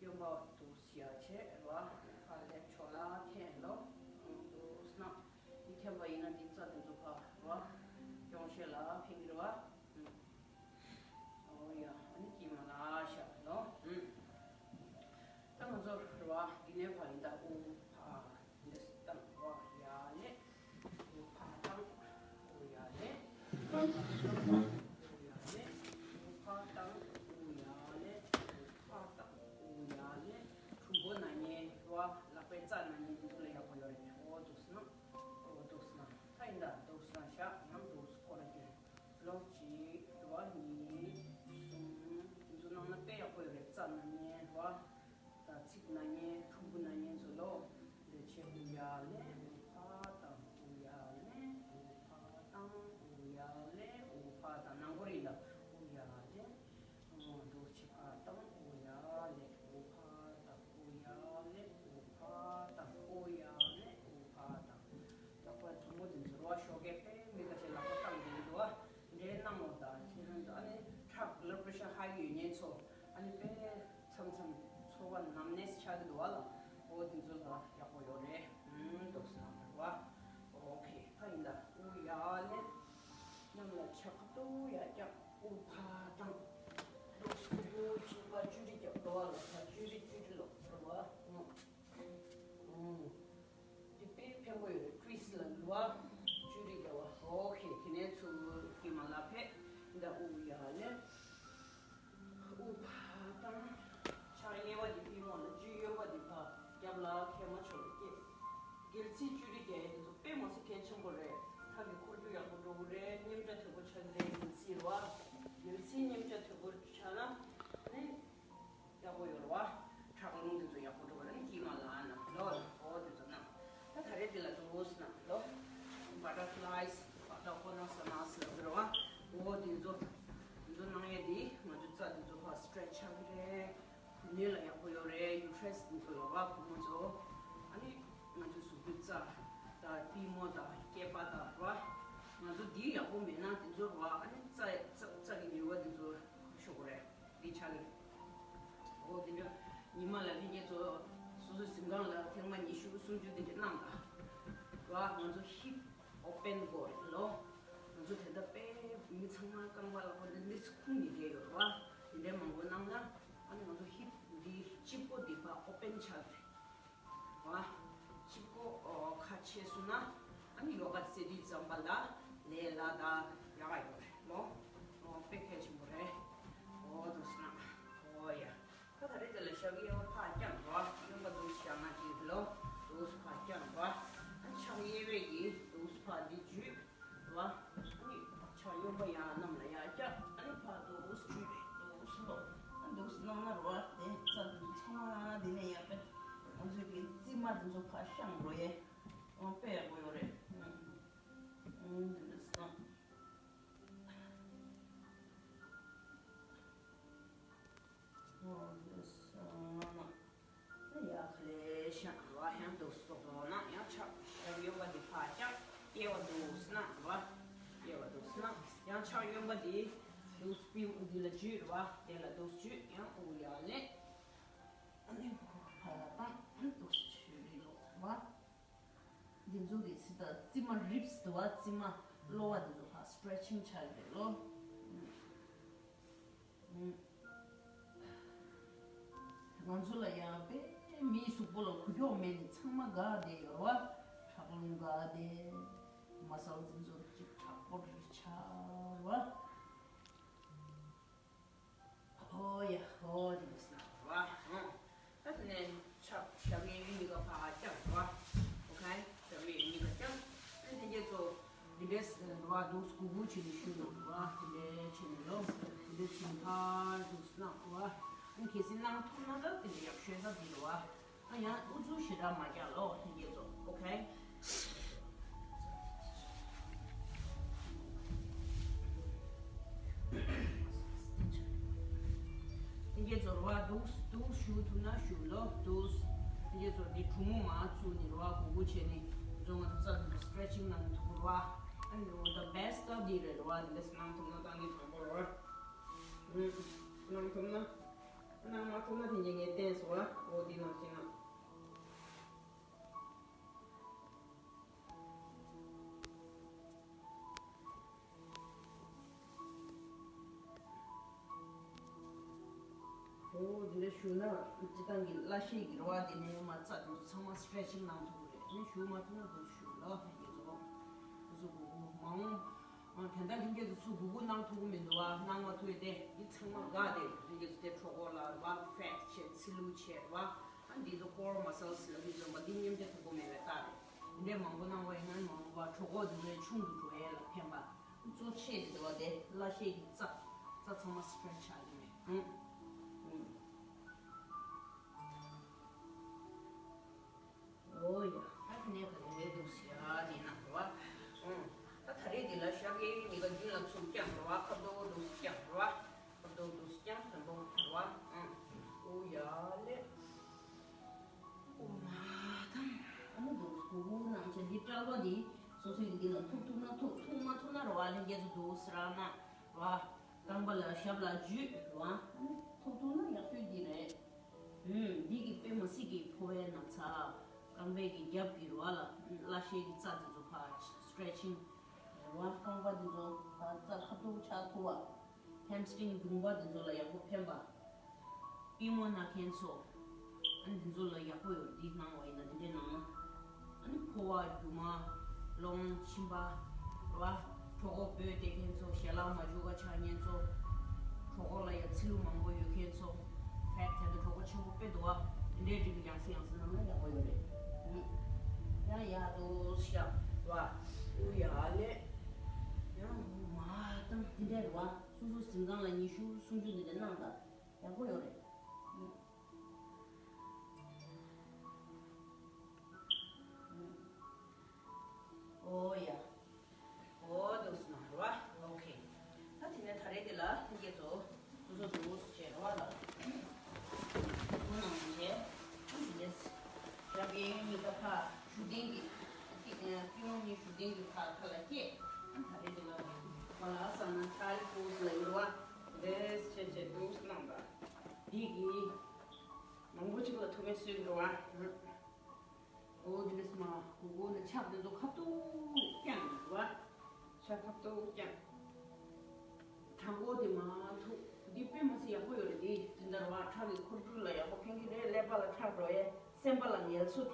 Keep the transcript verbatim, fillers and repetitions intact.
གཡོན་པ་འདུག་ཡ་བྱས་ར། ཕར་ལེབ་ཕྱོགས་ལ་འཐེན་ལོ། འདུག་ན། འདི་འཐེན་པ་ཡིན་ན་འདི་རྩ་དེ་ཚོ་ཕར་ར། སྐྱོང་བྱེད་ལ་ཕན་གྱི་རེད་བ། ཨོ་ཡ། ཨ་ནི་དཀྱིལ་མ་ལ་བཞག་ལོ། ད་ང་ཚོ་ར་འདི་ནས་ཕར་ཡིན་ད། དབུ་ཕར་འདི་བཏང་། དབུ་ཡར་ལེ། དབུ་ཕར་བཏང་། དབུ་ཡར་ལེ། དབུ་ཡར་ལེ། དབུ་ཕར་བཏང་། དབུ་ཡར་ལེ། དབུ་ཕར་བཏང་། དབུ་ཡར་ལེ། གྲུ་གུ་ན་ཉེ་བ། ལག་པའི་རྩ་ན་ཉེ་འདི་ཚོ་ལ་ཡག་པོ་ཡོད་རེད། འོ་འདུག་སེ་ན། འོ་འདུག་སེ་ན། ད་ཡིན་ད། འདུག་སེ་ན་བཞག་ཡང་འདུག་སེ་ཁོ་ར་གྱོན། ལོག་གཅིག་ར། གཉིས། གསུམ། འདི་ཚོ་གནང་ན་དཔེ་ཡག་པོ་ཡོད་རེད། རྩ་ན་ཉེ་ར། ད་ཚིགས་ན་ཉེ། གྲུ་གུ་ན་ཉེ་ཚོ་ལོ། འདི་བྱས། དབུ་ཡར་ལེ། དབུ་ཕར་བཏང་། དབུ་ཡར་ལེ། དབུ་ཕར་བཏང་། དབུ་ཡར་ལེ། དབུ་ཕར་བཏང་། ནང་སྒོ་རེད་ད། དབུ་ཡར་ལེ། འོ་འདུག་སེ་ཕར་བཏང་། དབུ་ཡར་ལེ། དབུ་ཕར་བཏང་། དབུ་ཡར་ལེ། དབུ་ཕར་བཏང་། དབུ་ཡར་ལེ། དབུ་ཕར་བཏང་། ལག་པ་མཛུབ་མོ་དེ་ཚོ་ར་ཞོགས་ཀས་དཔེ་མི་ཁ་ཤས་ལག་པ་བཏང་བསྡད་ཀྱི་འདུག་ཨ། འདྲའི་གནང་ངོ་། ད་ཁྱེད་རང་ཚོ་ཨ་ནི་ཁྲག་བློ་པྲེ་ཤར་ཧའི་ཡོད་མཁན་ཚོ་ཨ་ནི་དཔེ་མཚམས་མཚམས་ཚོར་བ་ནམ་ནས་ཆགས་ཀྱི་འདུག་ཨ་ལ། འོ་དེ་ཚོ་ལ་ཡག་པོ་ཡོད་རེད། ཨུམ། འདུག་སེ་ན་ར། ཨོ་ཁེ། ད་ཡིན་ད། དབུ་ཡར་ལེ། གནམ་ལ་ཕྱག་ཁ་ཏོ་ཡར་བཀྱག་དབུ་ཕར་བཏང་། འདུག་སེ་ཁུ་བོ་གཅིག་པ་ཅུ་རི་རྒྱབ་འགྲོ་བ་ལ། ད་ཅུ་རི་ཅུ་རི་ལོག་འགྲོ་བ། ཨུམ། འདི་དཔེ་ཕན་པོ་ཡོད་རེད། ཀྲིས་ལ་ལུ་བ་ཅུ་རི་རྒྱབ་པ། ཨོ་ཁེ། དེ་ནས་ཚུར་དཀྱིལ་མ་ལ་ཕེབས། ད་དབུ་ཡར་ལེ། དབུ་ཕར་བཏང་། ཕྱག་གཡས་པ་འདི་པུས་མོ་ལ་འཇུས། གཡོན་པ་འདི་ཕར་རྒྱབ་ལ་མཁལ་མ་ཕྱོགས་ལ་བསྐྱེད། སྒལ་ཚིགས་ཅུ་རི་རྒྱག་ཡས་འདི་ཚོ་དཔེ་མི་སྲིད་གལ་ཆེན་པོ་རེད། ཁྲག་གི་འཁོར་རྒྱུག་ཡག་པོ་འགྲོ་གི་རེད། མཉེན་ཆ་དོད་པོ་ཆགས་ཀྱི་རེད། སྒལ་ཚིགས་རེད་བ། སྒལ་ཚིགས་མཉེན་ཆ་དོད་པོ་ཆགས་ན་ནི་ཡག་པོ་ཡོད་རེད་བ། ཁྲག་རླུང་དེ་ཚོ་ཡག་པོ་འགྲོ་བ་རེད། དཀྱིལ་མ་ལ་ན་ལོ། འོ་དེ་ཚོ་གནང་། ད་ད་རེས་དེ་ལ་འདུག་སེ་གནང་ལོ། བ་ཊར་ཕ་ལའི་སི། བ་ཊར་ཕ་ལའི་སི་ལབ་ཀྱི་རེད་བ། འོ་དེ་ཚོ་དེ་ཚོ་གནང་ཡས་དེ་ང་ཚོ་རྩ་དེ་ཚོ་ཕར་སི་ཊེ་ཆི་ཆགས་ཀྱི་རེད། གུང་ནས་ལ་ཡག་པོ་ཡོད་རེད། ཡུ་ཊེ་ར་སི་དེ་ཚོ་ལ་བ། བུ་མོ་ཚོ། ཨ་ནི་ང་ཚོ་གཟུགས་པོའི་རྩ་དང་པུས་མོ་དང་སྐེད་པ་དང་རེད་བ། ང་ཚོ་འདི་ཡག་པོ་མེད་ན་དེ་ཚོ་རེད་བ། ཨ་ནི་རྩ་རྩ་རྩ་གི་ནུས་པ་དེ་ཚོ་ཤོར་གི་རེད། འདི་ཆགས་ཀྱི་རེད། འོ་དེ་འདྲ། ཉི་མ་ལ་ལྷན་རྒྱས་ཚོ་སོ་སོའི་གཟིམ་ཁང་ལ་ཐེངས་མ་ཉི་ཤུ་སུམ་ཅུ་དེ་འདྲ་གནང་དང་། རེད་བ། ང་ཚོ་ཧིབ་ཨོ་པེན་དགོས་རེད་ལོ། ང་ཚོ་དེ་འདྲ་དཔེ་མི་ཚང་མ་རྐང་པ་ལག་པ་འདི་འདྲ་ཁུག་ནས་བསྡད་ཡོད་རེད་བ། དེ་འདྲ་མང་པོ་གནང་ན་ཨ་ནི་ང་ཚོ་ཧིབ་འདི་སྤྱི་པོ་འདི་ཕར་ཨོ་པེན་ཆགས་རེད་བ། སྤྱི་པོ་ཨོ་ཁ་ཕྱེ་སོང་ན་ཨ་ནི་ཡོ་ག་རྩེ་དུས་ཙམ་པ་ལ་ལས་སླ་དང་ཡག་ག་ཡོད་རེད་ལོ། ཨོ་དཔེ་གལ་ཆེན་པོ་རེད། ཨོ་འདུག་སེ་གནང་། ཨོ་ཡ། ད་ད་རེས་དེ་ལ་ཞབས་གཡས་པ་ཕར་བརྐྱངས་རོ། གཡོན་པ་འདུག་སེ་བཞག་ན་ཅིག་ལོ། འདུག་སེ་ཕར་བརྐྱངས་རོ། ཨ་ཕྱག་གཡས་པས་ཀྱིས་འདུག་སེ་ཕར་འདི་འཇུས་རོ། ཨ་ནི་ཕྱག་གཡོན་པ་ཡར་གནམ་ལ་ཡར་བཀྱག་ཨ་ནི་ཕར་འདུག་སེ་འཇུས་རེད། འདུག་སེ་ལོ། ཨ་འདུག་སེ་གནང་ན་རོ། དེ་རྩ་འདི་ཚང་མ་འདི་ནས་ཡར་པེ་ང་ཚོའི་གི་རྩིབ་མ་འདི་ཚོ་ཕར་བཤང་རོ་ཡེ། ཨང་དཔེ་ཡག་པོ་ཡོད་རེད། ཨང་འདི་འདྲ་སོང་། འོ་འདི་སོང་ན། ཡ་ཁ་ལས་ཤ་ར་ཡང་འདུག་སོགས་ལོ་ན་ཡང་ཕྱག་ཕྱག་གཡོན་པ་འདི་ཕར་བཀྱག་གཡས་པ་འདུག་སེ་གནང་ར། གཡས་པ་འདུག་སེ་གནང་། ཡང་ཕྱག་གཡོན་པ་འདི་འདུག་སེ་པུས་མོ་འདི་ལ་འཇུས་ར། དེ་ལ་འདུག་སེ་འཇུས། ཡང་དབུགས་ཡར་ལེན། ཨ་ནི་ཕར་བཏང་། འདུག་སེ་འཇུས་རེ་ལོག་ར། འདི་ཚོ་གི་ཚིག་དང་རྩིབ་མ་རིབ་སི་འདུག་བ། རྩིབ་མ་གློ་བ་འདི་ཚོ་ཕར་སི་ཊེ་ཆིང་ཆགས་ཀྱི་རེད་ལོ། ང་ཚོ་ལ་ཡང་དཔེ་མིའི་གཟུགས་པོ་ལ་གུ་དོག་མེད་ནས་ཚང་མ་འགག་བསྡད་ཡོད་རེད་བ། ཁྲག་རླུང་འགག་བསྡད། མ་སལ་འདི་ཚོ་ཅིག་དྲག་པོ་རེད་ཆགས་རེད་བ། ཨོ་ཡ། ཨོ་དེ་འདྲ་སོང་ན་ར། ཨང་། ད་དེ་ནས་ཕྱག་ཞབས་གཡས་གཉིས་ཀ་ཕར་བརྐྱངས་ར། ཨོ་ཁེ། ཞབས་གཡས་གཉིས་ཀ་བརྐྱངས། ཨ་ནི་དེ་འདྲས་ཚོ་འདི་འདྲས་ར་འདུག་སེ་གུག་གུག་བྱས་ནས་བཞུགས་དགོས་ར། དེ་འདྲས་བྱས་ནས་ལོ། དེ་འདྲས་བྱས་ནས་ཕར་འདུག་སེ་གནང་ར། ཨ་ནི་གལ་སྲིད་གནང་ཐུབ་ན་ད་དེ་འདྲས་ཡག་ཤོས་ད་འདི་རེད་བ། ཨ་ཡང་ཨུ་ཚུགས་ཞེ་དྲག་མ་རྒྱག་ལོ། ལྷན་རྒྱས་ཚོ། ཨོ་ཁེ། ལྷན་རྒྱས་ཚོ་རེད་བ། འདུག་འདུག་བཞུགས་ཐུབ་ན་བཞུགས་ལོ། འདུག་ལྷན་རྒྱས་ཚོ་འདི་གྲུ་མོ་མར་བཙུགས་ནས་རེད་བ། གུག་གུག་བྱས་ནས་འཛུལ་ང་ཚོ་རྩ་ལ་སི་ཊེ་ཆིང་གནང་ཐུབ་རེད་བ། ཨ་ནི་འོ་ད་བེ་སི་ཊི་འདི་རེད་རེད་བ། འདི་འདྲས་གནང་ཐུབ་ན་ད་འདི་དང་པོ་རེད་བ། གནང་ཐུབ་ན། གནང་མ་ཐུབ་ན་དེ་ངས་ངས་བསྟན་སོང་ཨ། འོ་འདི་ནང་བཞིན་ཨ། འོ་འདི་འདྲ་ཞུ་ན་སྤྱི་བཏང་གི་བརླ་ཤེས་ཀྱི་རེད་བ། དེ་ནས་མ་རྩ་དེ་ཚོ་ཚང་མ་སི་ཊེ་ཆིང་གནང་ཐུབ་ཀྱི་རེད། ནས་ཞུ་མ་ཐུབ་ན་འདུག་ཞུ་ལ་ལྷན་རྒྱས་ཚོ། འདུག་སུ་གུ་གུ་མ་འོང་། ཨ་དེ་འདྲ་ལྷན་རྒྱས་ཚོ་ཚུར་གུ་གུ་གནང་ཐུབ་ཀྱི་མི་འདུག་བ། གནང་མ་ཐུབ་ཡས་དེ་འདི་ཚང་མ་དགའ་དེ་ལྷན་རྒྱས་ཚོ་དེ་གྲོད་ཁོག་ལ་རེད་བ། ཕེ་ཊི་བྱས་ཚིལ་ལུ་བྱས་རེད་བ། ཨ་འདི་ཚོ་ཀོར་མ་སལ་སི་ལ་འདི་ཚོ་མ་འདི་མཉམ་བྱས་ཐུབ་ཀྱི་མེད་པའི་རྟགས་རེད། འདི་འདྲས་མང་པོ་གནང་བ་ཡིན་ན་མང་པོ་བ་གྲོད་ཁོག་འདི་ཚོའི་ཆུང་དུ་འགྲོ་ཡས་ལ་ཕན་པ། གཙོ་ཆེ་དེ་འདྲ་བ་དེ་བརླ་ཤེས་ཀྱི་རྩ། རྩ་ཚང་མ་སི་ཊེ་ཆི་ཆགས་ཀྱི་མེད། ཨུམ། ཨུམ། ཨོ་ཡ། ད་དེ་ནས་ག་རེ་རེད་འདུག་ཟེར་ཡ་དེ་ན་རེད་བ། ཨུམ། ད་ད་རེས་འདི་ལ་ཞབས་གཡས་གཡོན་གཉིས་ཀ་རྒྱུན་ལ་ཚུར་བརྐྱངས་རེད་བ། ཁ་དོག་འདུག་སེ་བརྐྱངས་རེད་བ། ཁ་དོག་འདུག་སེ་བརྐྱངས་དང་པོ་རེད་བ། ཨུམ། ཨོ་ཡ་ལེ། ཨོ་མ་དང་། ཨ་ནི་འདུག་སེ་གུ་གུ་གནང་བྱས་འདི་སྐྲ་ལོ་འདི་སོ་སོའི་འདི་ལ་ཐུག་ཐུག་ན་ཐུག་ཐུག་མ་ཐུག་ན་རེད་བ། ལྷན་རྒྱས་ཚོ་འདུག་སེ་ར་ན་རེད་བ། རྐང་པ་ལ་ཞབས་ལ་འཇུས་རེད་བ། ཨ་ནི་ཐུག་ཐུག་ན་ཡག་ཤོས་འདི་རེད། ཨུམ། འདི་གི་དཔེ་མ་སྲིད་ཀྱི་ཕོ་བའི་ན་ཚ། རྐང་པའི་གི་རྒྱབ་ཀྱི་རེད་བ་ལ། བརླ་ཤེས་ཀྱི་རྩ་འདི་ཚོ་ཕར་སི་ཊེ་ཆིང་རེད་བ། རྐང་པ་འདི་ཚོ་ཕར་རྩ་ཁ་ཐུག་ཆགས་ཐུབ་བ། ཧེམ་སི་ཊིང་གདུང་པ་འདི་ཚོ་ལ་ཡག་པོ་ཕན་པ། པུས་མོ་ན་མཁན་ཚོ། ཨ་ནི་འདི་ཚོ་ལ་ཡག་པོ་ཡོད་རེད། འདི་གནང་བ་ཡིན་ན་འདི་འདྲས་གནང་ན། ཨ་ནི་ཕོ་བ་རྒྱུ་མ། གློ་མཆིན་པ། རེད་བ། གྲོད་ཁོག་སྦོས་བསྡད་མཁན་ཚོ། ཞལ་ལག་མ་འཇུ་ག་ཆགས་མཁན་ཚོ། གྲོད་ཁོག་ལ་ཡ་ཚིལ་ལུ་མང་པོ་ཡོད་མཁན་ཚོ། ཕེ་ཊི་དེ་འདྲ་གྲོད་ཁོག་ཆེན་པོ་དཔེ་འདུག་བ། འདི་འདྲའི་རིགས་ཡང་སེ་ཡང་སེ་གནང་ན་ཡག་པོ་ཡོད་རེད། ཨུམ། ཡ་ཡ་དོ་ཤ་བ། ཨུ་ཡ་ལེ། ཡང་མ་དང་འདི་འདྲ་རེད་བ། སོ་སོ་གཟིམ་ཁང་ལ་ཉི་ཤུ་སུམ་ཅུ་འདི་འདྲ་གནང་དང་། ཡག་པོ་ཡོད་རེད། ཨོ་ཡ། ཨོ་འདུག་སེ་གནང་རེད་བ། ཨོ་ཁེ། ད་དེ་ནས་ད་རེས་དེ་ལ་ལྷན་རྒྱས་ཚོ་འདུག་སེ་འདུག་སེ་བྱས་རེད་བ་ལ། འདུག་གནང་བྱས། ཨ་ནི་ཡེ་སི། རྒྱབ་གཡས་གཡོན་གཉིས་ཀ་ཕར་བཞུགས་གདན་གྱི། ཨ་ཏི་ཨ་ཏི་རླུང་གཉིས་བཞུགས་གདན་གྱི་ཕར་ཁ་ལ་བསྐྱེད། ཨ་ད་རེས་དེ་ལ་མ་ལ་ཨ་ས་ན་ཐལ་པོ་ལ་ཡོད་རེད་བ། རེས་བྱས་བྱས་འདུག་སེ་གནང་བ། འདི་གི་མང་པོ་གཅིག་ལ་ཐུག་མེད་སྲོལ་ཡོད་རེད་བ། ཨོ་དེ་ནས་མ་གུ་གུ་ནས་ཆབ་དེ་ཚོ་ཁ་ཐུག་བརྐྱངས་འདུག་བ། ཆབ་ཁ་ཐུག་བརྐྱངས། དྲང་པོ་དེ་མ་ཐུག་འདི་དཔེ་མ་སྲིད་ཡག་པོ་ཡོད་རེད། འདི་དེ་འདྲ་བ་ཁྲག་གི་འཁོར་རྒྱུག་ལ་ཡག་པོ་ཕན་གྱི་རེད། ཀླད་པ་ལ་ཁྲག་འགྲོ་ཡས། སེམས་པ་ལ་ངལ་གསོ་